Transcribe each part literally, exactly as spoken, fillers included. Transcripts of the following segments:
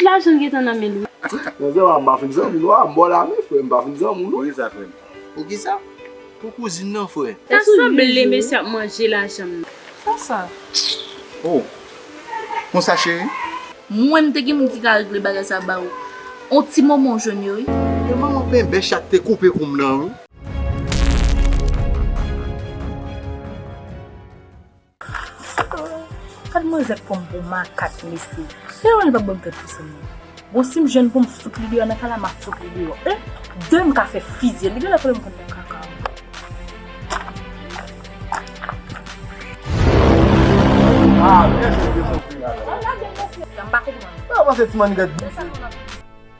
Lajan l gentan nan men l wi. Manzè, m pa fin zanmi nou a, m ba w lamen, frè, m pa fin zanmi w non. Poukisa, frè m? Poukisa? Pou kouzin nan, frè. Ta sanble mesye ap manje lajan m nan. Sa sa? Oh. Konsa, cheri? Mwen, m te gen moun ki ka regle bagay sa ba ou. On ti moman w jwenn yo, wi. E manman penbè chat te koupe kou m nan, wi. Gad manzè k pran m pou makak, mesye. Lè w wè l pa ban m tèt pou sa, non. Bon, si m jwenn pou m fout li deyò nan kay la, m ap fout li deyò. E, de m ka fè fizye l. Li genlè konnen m konn nan kaka. Ah, byen jwe, byen jwe, byen jwe. M pa konprann. Sa w panse ti mannigèt bouzen?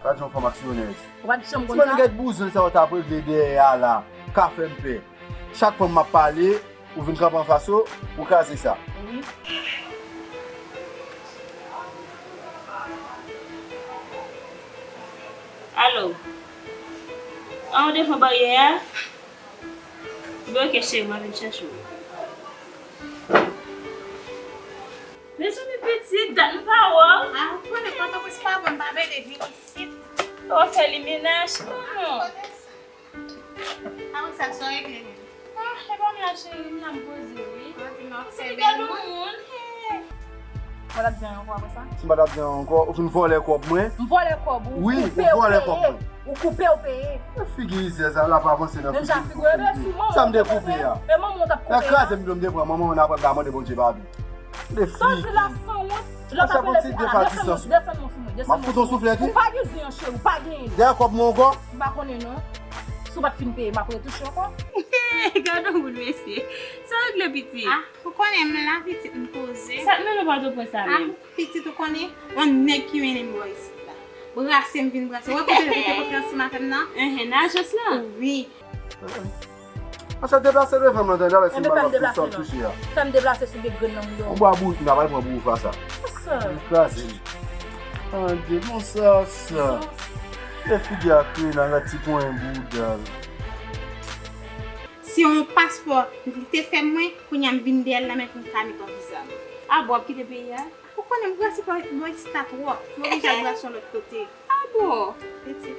Gad yon fanm aksyonèz. Ou pa t janm konn sa? Ti mannigèt bouzen sa w t ap regle dèyè a la ka fè m pè. Chak fwa m ap pale, ou vin kanpe anfas yo, ou kraze sa. Wi. Alo. An w devan baryè a? Bon, oke, cheri, m ap vin chèche w. Mezanmi, pitit, dat m pa wè w. A, ou konnen, pòtoprens pa bon, m pa vle vin isit. Ou fè li menaj, non? Apre sa, sa w regle menm? Ah, e pa m la cheri, m la m poze wi. Ou di m ap fè bèl moun. Ou pa t ap di anyen ankò apre sa? Si m pa t ap di anyen ankò, ou fin vòlè kòb mwen. M vòlè kòb ou? Wi, ou vòlè kòb mwen. Ou koupe, ou peye. Figi rizè sa, l ap avanse nan figi m pou koupe. Sa m te koupe a? E manman w t ap koupe a? Kraze m dlo m te pran, manman w nan aprann ta mande Bondye padon. Sa w di la sanwont. Lòt ap rele fi a, desann non, desann non sou mwen, desann non sou mwen. M ap fout yon souflèt wi. Ou pa gen zen an cheri, ou pa genyen li. Dèyè kòb mwen ankò? M pa konnen non. Si w pa t fin peye, m ap retouche ankò. Gade yon moun mesye. Sa w regle pitit? Ah, ou konnen m la pitit m poze. Sa k mennen w Pòtoprens la menm? Ah, pitit ou konnen, yon nèg ki mennen m bò isit la. Brase m vin brase. Ou wè kote l rete kote ansanm avè m nan? Enhen, nan ajans lan? Wi. Mache deplase devan m nan tande avèk si m pa t ap sou sa w touche a. Fè m deplase sou de grenn nan m yo. Yon bwa bout m ta pral pran pou ou fè sa. Sa. Li kraze m. Tande, bon sa sa. E figi a kreye nan gad ti ponyen bouda l. Se yon paspò li te fè mwen, kounye a m vin dèyè l nan men pou m ka met yon viza. A bon, w ap kite peyi a? Ou konnen m brase bò isit la twòp. M oblije al brase yon lòt kote. A bon? Pitit.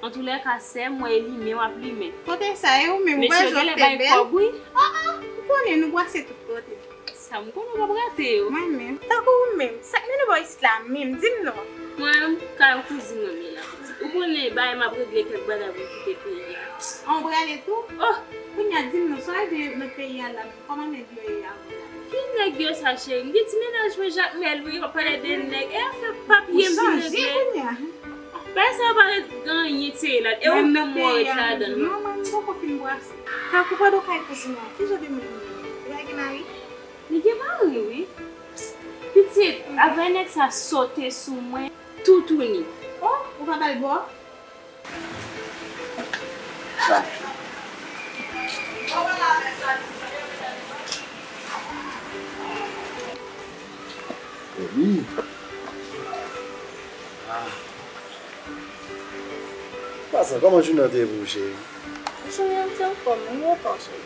Antoulèka, sè m, mwen e limen w ap limen. Kote sa, e ou menm, ou pa jwe fè bèl? Mesye yo genlè bay kòb wi. Ah, ah, ou konnen nou brase tout kote. Sa m konnen w p ap rate yo. Mwen menm. Tankou ou menm, sa k mennen w bò isit la menm, di m non. Mwen, kay yon kouzin mwen m ye la pitit. Ou konnen bagay m ap regle kèk bagay pou m kite peyi a. An, w prale tou? Oh! Kounye a, di m non, sa w ede nan peyi a la menm? Kòman nèg yo ye avè w la? Ki nèg yo sa cheri? M gen ti mennaj mwen Jakmèl wi, w ap pale de nèg. E afè papye m vin regle. Bagay sa yo pa ret gen anyen serye la. E ou menm mwen ret ladan l. Non, mwen m poko fin brase. Tankou pandan w kay kouzin nan, kijan de moun ou ye? Ou pa gen mari? Li gen mari wi. Pitit, avè nèg sa sote sou mwen toutouni. Oh, ou pa ba l bò? Baby. Ah. Pasan, kòman jounen an te ye pou ou, cheri? Jounen an te anfòm wi, e pa w, cheri?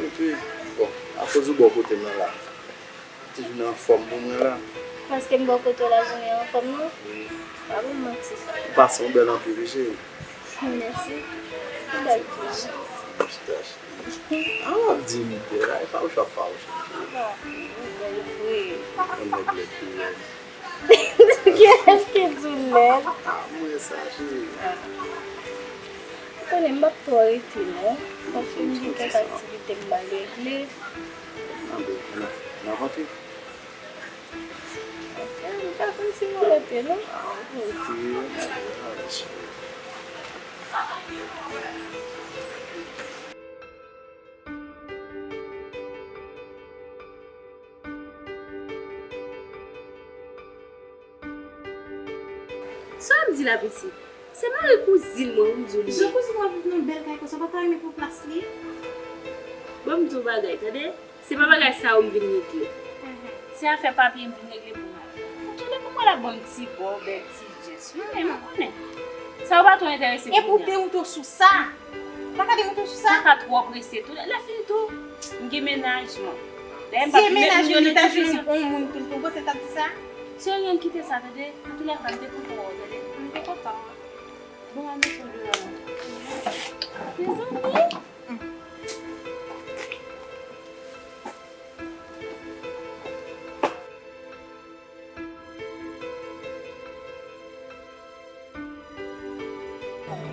Epi, bon, akoz ou bò kote m nan la. Ti jounen anfòm pou mwen la. Paske m bò kote w lajounen anfòm non. Wi. Pa ban m manti. Ou pase yon bèl anpil wi cheri. Mèsi. Ou bèl tou. Chita cheri. An w ap di m bèl a, e pa ou chwa pa ou cheri. Ou bèl vre. Yon nèg lèd tou wi. Kiyès ki di w lèd? A mwen sa cheri. Ou konnen m p ap twò rete non. Paske m gen kèk aktivite m pral regle. Anben, ann, ann avanse. Ok, m pa konn si m ap rete non. A, ou rete, ann ale, ann ale, cheri. Sa w ap di la pitit? Se mari kouzin mwen wi m di w li ye. Jan kouzin w ap viv nan bèl kay konsa, w pa ta renmen pran plas li? Ban m di w bagay, tande? Se pa bagay sa yo m vin regle. Se afè papye m vin regle pou mari. Ou tande kòman l ap ban m ti bò, bèl ti jès wi, men ou konnen. Sa yo pa twò enterese kounye a. Epi w demoute w sou sa? Ou pa ka demoute w sou sa? Pa ka twò prese tou. Lè fini tou, m gen mennaj mwen. Dayè m p ap menm gen yon ti fizan. Si e mennaj mwen li ta jwenn yon moun tou, ou panse l t ap di sa? Cheri, ann kite sa, tande? Antoulèka, m te kontan wè w, tande? M te kontan. Bon, ann met yo deyò la. Mezanmi!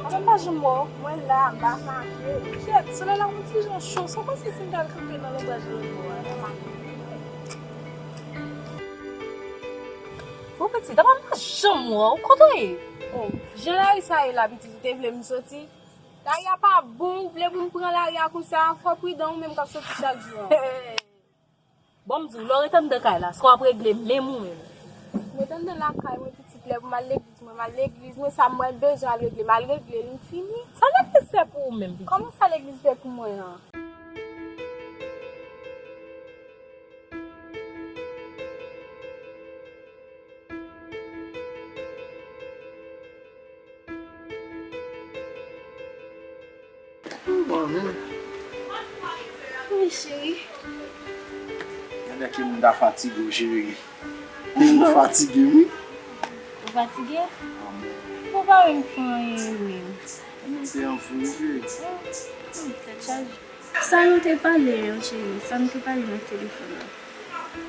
Mwen pa janm wè w. Mwen la, m pa fache. Kyèt, solèy la yon ti jan cho. Se kòmsi si m t al kanpe nan lonbraj lòt bò a. Bon, pitit, apa m pa janm wè w? Kote w ye? Oh, jan lari sa ye la, pitit, ou te vle m soti? Lari a pa bon, ou vle pou m pran lari a konsa? Fò w pridan ou menm k ap soti chak jou an. Bon, m di w, lè w ret anndan kay la, sa w ap regle menm ou menm. Mwen ret anndan lakay mwen, pitit, lè pou m al legliz, mwen m al legliz, mwen sa mwen bezwen al regle, m al regle l, m fini. Sa legliz fè pou ou menm, pitit? Kòman sa legliz fè pou mwen an? Bon, men. Wi, cheri. Gade ki moun ta fatige w, cheri. Ou fatige, wi. Ou fatige? Ou pa menm fè anyen, wi. Mwen te an fou, wi, cheri. Tèt chaje. Sa nou te pale, cheri, sa nou te pale nan telefòn nan.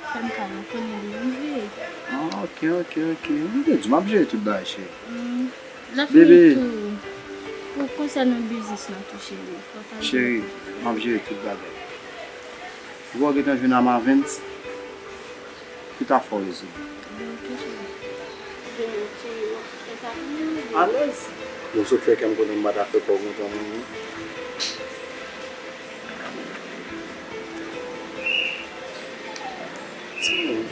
Fè m pa nan konnen li rive. Ah, ok, ok, ok. M te di w m ap jere tout bagay, cheri. Mm. L ap fini tou. Pou konsènan biznis lan tou, cheri. Fò w ta jere. Cheri, m ap jere tout bagay. Ou wè w gentan jwenn a Marvens? Tout afè w rezoud. Alèz. Bon, sot fè kè m konnen m pa ta fè kò kontan mwen. Timoun.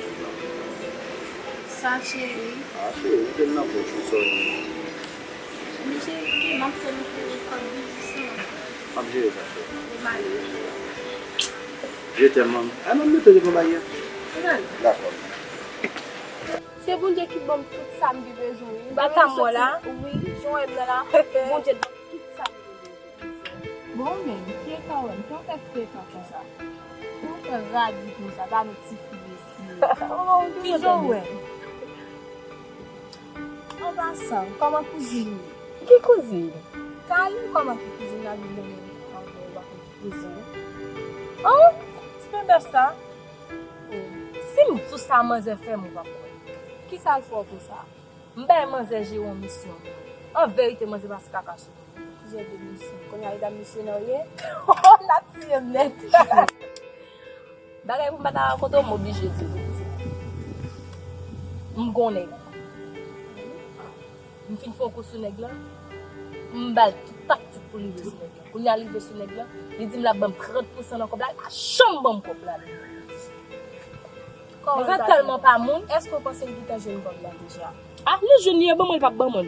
Sa, cheri? Ah, cheri, mete l nan pòch ou, sa w renmen. Men cheri, ke m ap tann pou kòb biznis lan. M ap jere sa, cheri. Ou malere. Je t'aime, manmi. Ah, non, mete devan bagay la. Dakò. Se Bondye ki ban m tout sa m te bezwen, wi. Bagay sa m wè la. Wi, jan w wè m nan la. Bondye ban m tout sa m te bezwen. Bon, men, ki eta w wè m? Ki w fè frekan konsa? Ki w fè radi konsa? Gade ti fi mesye. Ki jan w wè m? An pasan, kòman kouzin ou ye? Ki kouzin? Kali, kòman ki kouzin la vin nan men ou? An, ou pa konn ki kouzin? An, ti bebe sa. Si m di w sa manzè fè m, ou p ap kwè. Kisa l fè w konsa? M bay manzè jere yon misyon. An verite, manzè pase kaka sou mwen. Ki jan de misyon? Kounye a, li t ap misyonè w ye? L ap tiye m nèt. Bagay pou m pa ta rakonte w, m oblije di w. M gon nèg. M fin fè yon kou sou nèg lan. M ba l tout taktik pou l rive sou nèg lan. Kounye a l rive sou nèg lan, li di m l ap ban m trant pousan nan kòb la, li pa janm ban m kòb la. Manzè tèlman pa moun. Èske w panse l gentan jwenn kòb la deja? Ah, li jwenn li, ban mwen, li p ap ban mwen.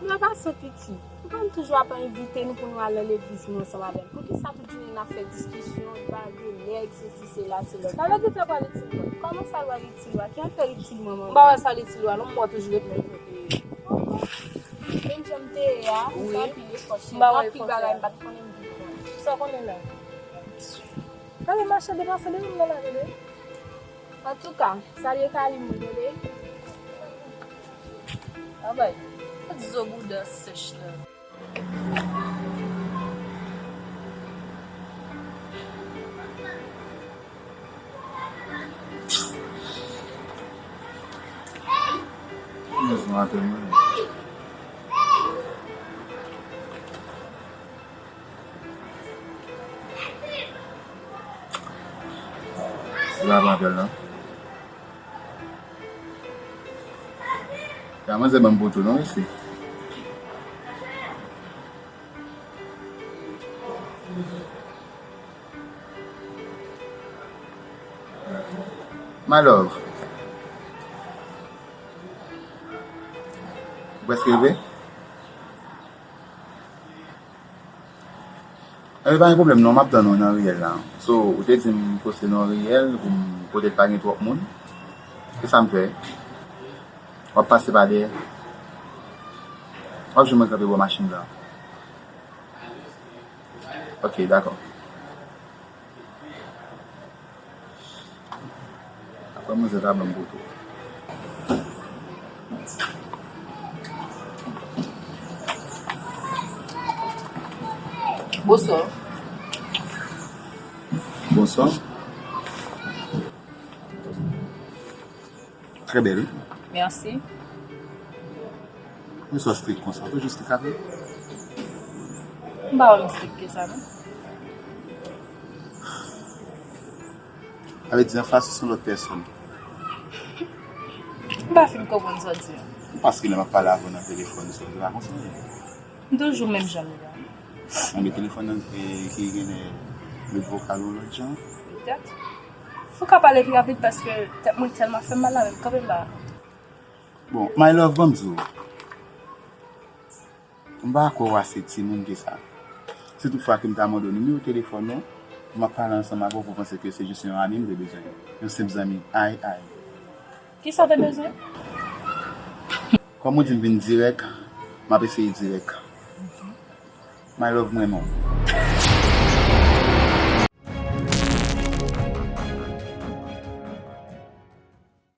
Mwen pa santi ti. Ou konn toujou ap envite nou pou nou al nan legliz nou ansanm avè l. Poukisa tout jounen n ap fè diskisyon, pale de nèg, sesi, sela, sela? Sa vle di sa pral itil mwen. Kòman sa pral itil ou a? Ki afè itil mwen, manman? M pa wè sa l itil ou a, non, m wè toujou ret menm kote. Menm jan m te ye a, m fè anpil efò, cheri. Anpil bagay m pa t konnen m vin konnen. Sa w konnen la? Gade machann de pase devan m nan la, tande. Antouka, salye Kali mwen, tande. Abay, gad zo bouda sèch la. Mwen se maten mwen. Sila pa bèl, non? Ya manzè ban m poto, non, mesye. My love. Ou prèske rive? Anben, pa gen pwoblèm non, m ap tann ou nan riyèl la. So, ou te di m poste nan riyèl pou m pote l pa gen twòp moun. Se sa m fè. W ap pase pa dèyè. W ap jwenn mwen kanpe bò machin la. Ok, dakò. Kòman se ta ban m poto? Bonswa. Bonswa. Trè bèl, wi. Mèsi. Mwen sou strik konsa, toujou strik avè m. M pa wè m strik ke sa, non. Sa vle di anfas ou se yon lòt pèsòn. M pa fin konprann sa w di a. Paske lè m ap pale avè w nan telefòn, sa w di la konsa. M toujou menm jan m ye a. Anben telefòn nan e, ki gen lòt vokal ou lòt jan. Petèt. Ou ka pale pi rapid paske tèt mwen tèlman fè m mal la, men m kanpe m la. Bon, my love, ban m di w. M pa kwè w ase timoun ke sa. Si tout fwa ke m ta mande w nimewo telefòn ou, m ap pale ansanm avè w pou w panse ke se jis yon ami m te bezwen. Yon senp zanmi. Ay, ay. Kisa w te bezwen? Kòm ou di m vin dirèk, m ap eseye dirèk. My love, m renmen w.